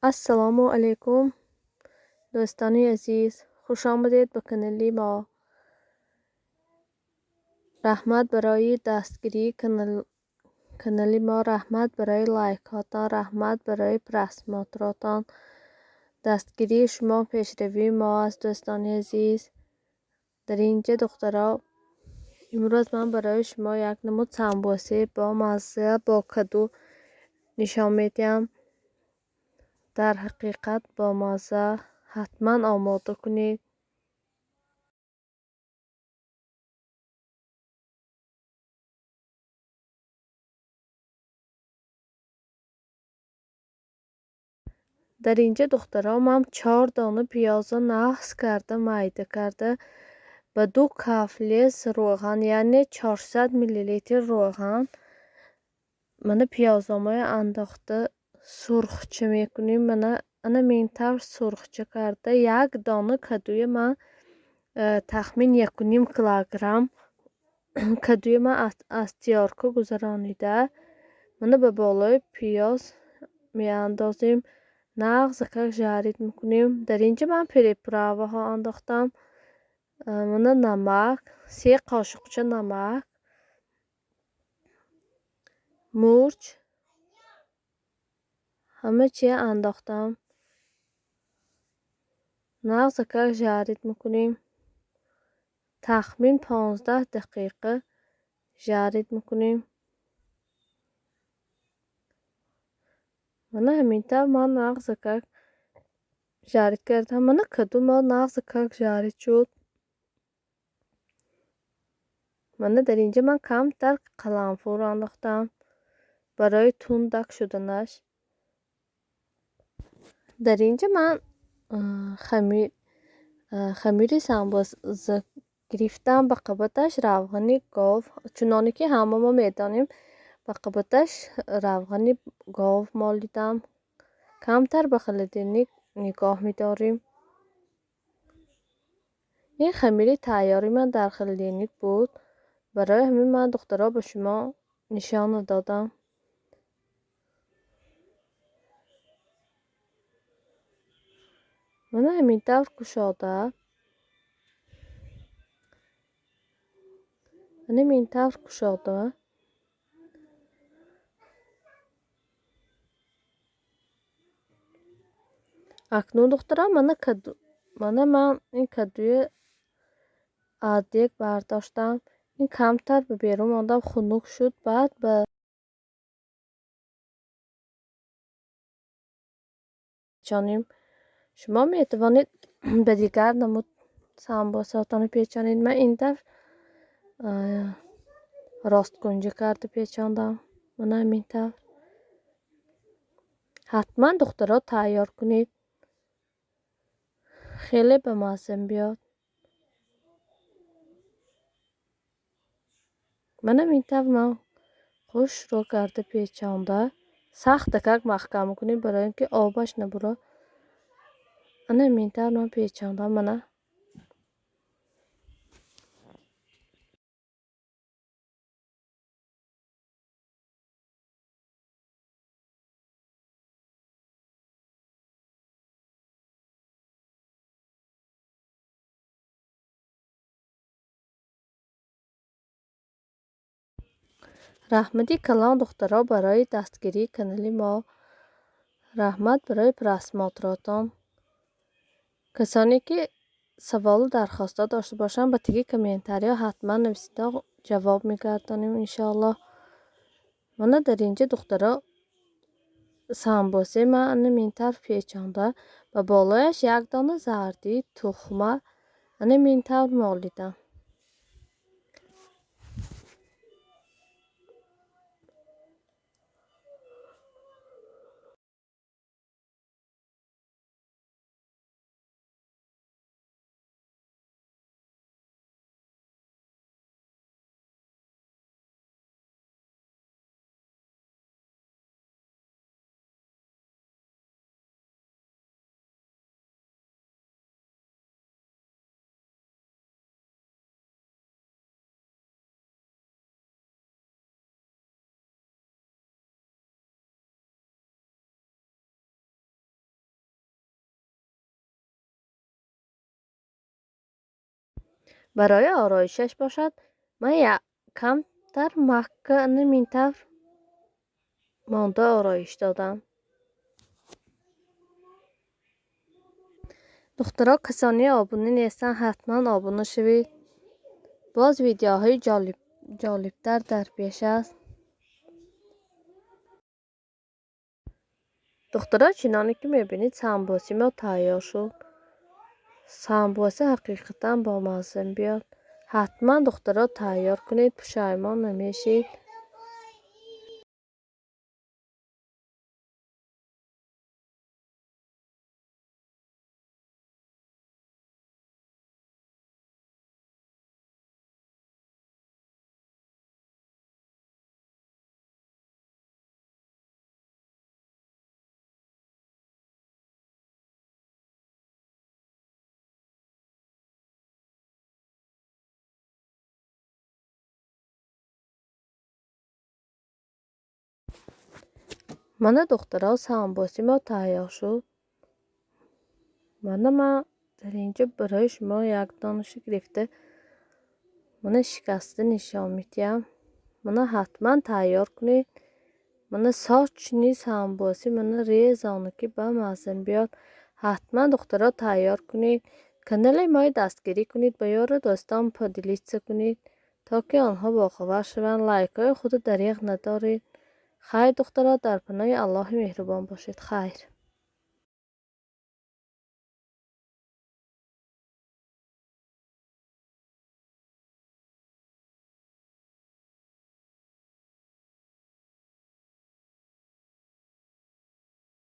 Ассалому алайкум, дӯстони азиз, хуш омадед ба канали мо. Раҳмат барои дастгирии канали мо, раҳмат барои лайкҳотон, раҳмат барои просмотротон. Дастгирии шумо пешравии мо аст, дӯстони азиз. Дар инҷа, духтаро, имрӯз ман барои шумо як намуд самбусе бо мазза бо каду нишон медиҳам. Дар ҳақиқат бо мазза, ҳатман омода кунед. Дар инҷа, духтаро, ман 4 дона пиёза нағз карда майда карда ба 2 кафлес равған, яъне 400 миллилитр равған, мана пиёзомоя андохта сурхча мекунем. Мана ана минтавр сурхча карда як дона кадуя ман тахмин 1,5 килограмм кадуя ман аз тиёрка гузаронида, мана ба болои пиёз меандозем, нағзакак жарид мекунем. Дар инҷа ман приправаҳо андохтам. Мана намак, 3 қошуқча намак, мурч, ҳама чия андохтам. Нағзакак жарид мекунем. Тахмин 15 дақиқа жарид мекунем. Мана ҳамин тавр ман нағзакак жарид кардам. Мана каду мо нағзакак жарид шуд. Мана дар инҷа ман камтар қаламфур андохтам барои тундак шуданаш. Дар инҷа ман хамири самбуса гирифтам, ба қабаташ равғани гов, чуноне ки ҳама мо медонем, ба қабаташ равғани гов молидам. Камтар ба холодильник нигоҳ медорем. Ин хамири тайёри ман дар холодильник буд. Барои ҳамин ман, духтаро, ба шумо нишон додам. Мана ҳамин тавр кушода. Ана ҳамин тавр кушода. Акнун, духтарам, мана каду, мана ман ин кадуя аз дег бардоштам. Ин камтар ба берун мондам, хунук шуд, баъд ба печонем. Шумо метавонед ба дигар намуд самбусаатонро печонед. Ман ин дафъ росткунҷа карда печондам. Мана ҳамин тавр. Ҳатман, духтаро, тайёр кунед. Хеле ба мазза биёд. Мана ҳамин тавр ман хушрӯ карда печонда, сахтакак маҳкам кунед, барои ин ки обаш набурад. Ана ҳамин тавр ман печондам. Мана раҳмати калон, духтаро, барои дастгирии канали мо. Раҳмат барои просмотротон. Касоне ки саволу дархостҳо дошта бошанд, ба теги комментариҳо ҳатман нависида, ҷавоб мегардонем, иншоаллоҳ. Мана дар инҷа, духтаро, самбусе ман ана ҳамин тавр печонда, ба болояш як дона зарди тухма ана ҳамин тавр молидам. Барои ороишаш бошад, ман камтар макка минтавр монда ороиш додам. Духтаро, касоне обуна нестанд, ҳатман обуна шавед. Боз видеоҳои ҷолибтар дар пеш аст. Духтаро, чуноне ки мебинед, самбуси мо тайёр шуд. Самбуса ҳақиқатан бомазза биёд. Ҳатман духтаро тайёр кунед, пушаймон намешед. Мана духтаро, самбуси мо тайёр шуд. Мана ман дар инҷо барои шумо як донаша гирифта мана шикаста нишон медиҳам. Мана ҳатман тайёр кунед. Мана сочни самбуси мана резона ки ба мазза биёд. Ҳатман духтаро тайёр кунед. Канали моро дастгирӣ кунед, ба ёру дӯстон поделиться кунед, то ки онҳо бохабар шаванд. Лайкҳои худро дареғ надоред. Хайр, духтаро, дар паноҳи Аллоҳи меҳрубон бошед. Хайр.